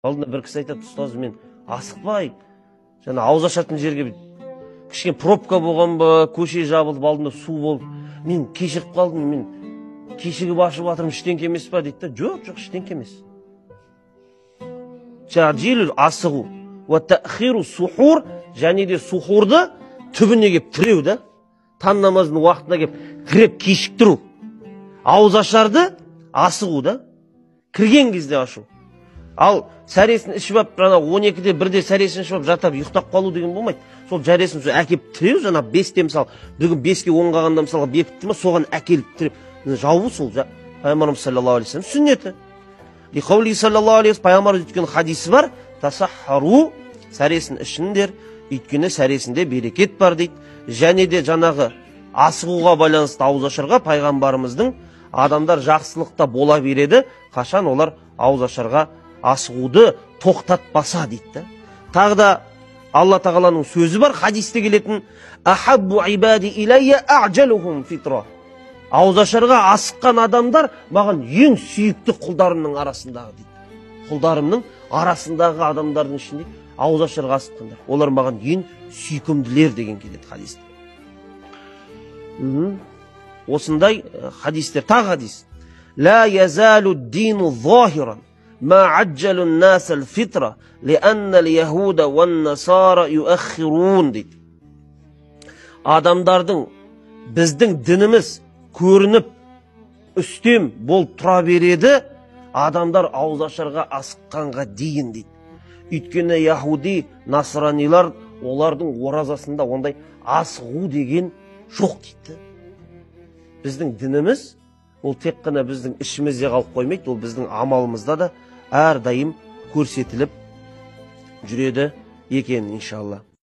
Алдында бір кісі айтады, ұстаз, мен асықпай, жаңа ауыз ашатын жерге кішкене пробка болған ба, көше жабылып, алдында су болып, мен кешігіп қалдым, мен кешігіп ашып жатырмын, ештеңке емес па дейді да. Жоқ, жоқ, ештеңке емес. Тәжилул асығу, уа тәхиру сухур, және де сухурды түбіне кеп тіреу да, таң намазының уақытына кеп тіреп кешіктіру. Ауыз ашарды асығу да, кірген кезде ашу. Ал сәресін ішіп алып, жаңа 12-де 1-де сәресін ішіп алып жатап ұйықтап қалу деген болмайды. Сол сәресін сол әкеп тіреу, жаңа 5-те мысалы, бүгін 5-ке 10 қалғанда мысалға бекітті ма, соған әкеліп тіреп, жауы сол пайғамбарымыз саллаллаху алейхи вассалам сүннеті. Лиқаули саллаллаху алейхи пайғамбарымыз өткен хадисі бар, тасаххару, сәресін ішіңдер, өйткені сәресінде берекет бар дейді. Және де жаңағы асығуға байланысты ауыз ашарға пайғамбарымыздың адамдар жақсылықта бола береді, қашан олар ауыз ашарға асығуды тоқтатпаса дейді. Тағы да Алла тағаланың сөзі бар, хадисте келетін, ахаббу ибади илайя а'жалухум фитра. Ауыз ашарға асыққан адамдар маған ең сүйікті құлдарымның арасындағы дейді. Құлдарымның арасындағы адамдардың ішінде ауыз ашарға асыққандар, олар маған ең сүйкімділер деген келеді хадисте. Осындай хадистер. Тағы хадис. Ла язалу дину захиран ма аджалу нас аль-фитра лианна аль-яхуда ван-насара юаххирун дейді. Адамдардың біздің дініміз көрініп үстем болып тұра береді, адамдар ауыз ашарға асыққанға дейін дейді. Өйткені яхуди, насранилар олардың оразасында ондай асығу деген жоқ дейді. Біздің дініміз ол тек қана біздің ішімізде қалып қоймайды, ол біздің амалымызда да әрдайым көрсетіліп жүреді екен иншалла.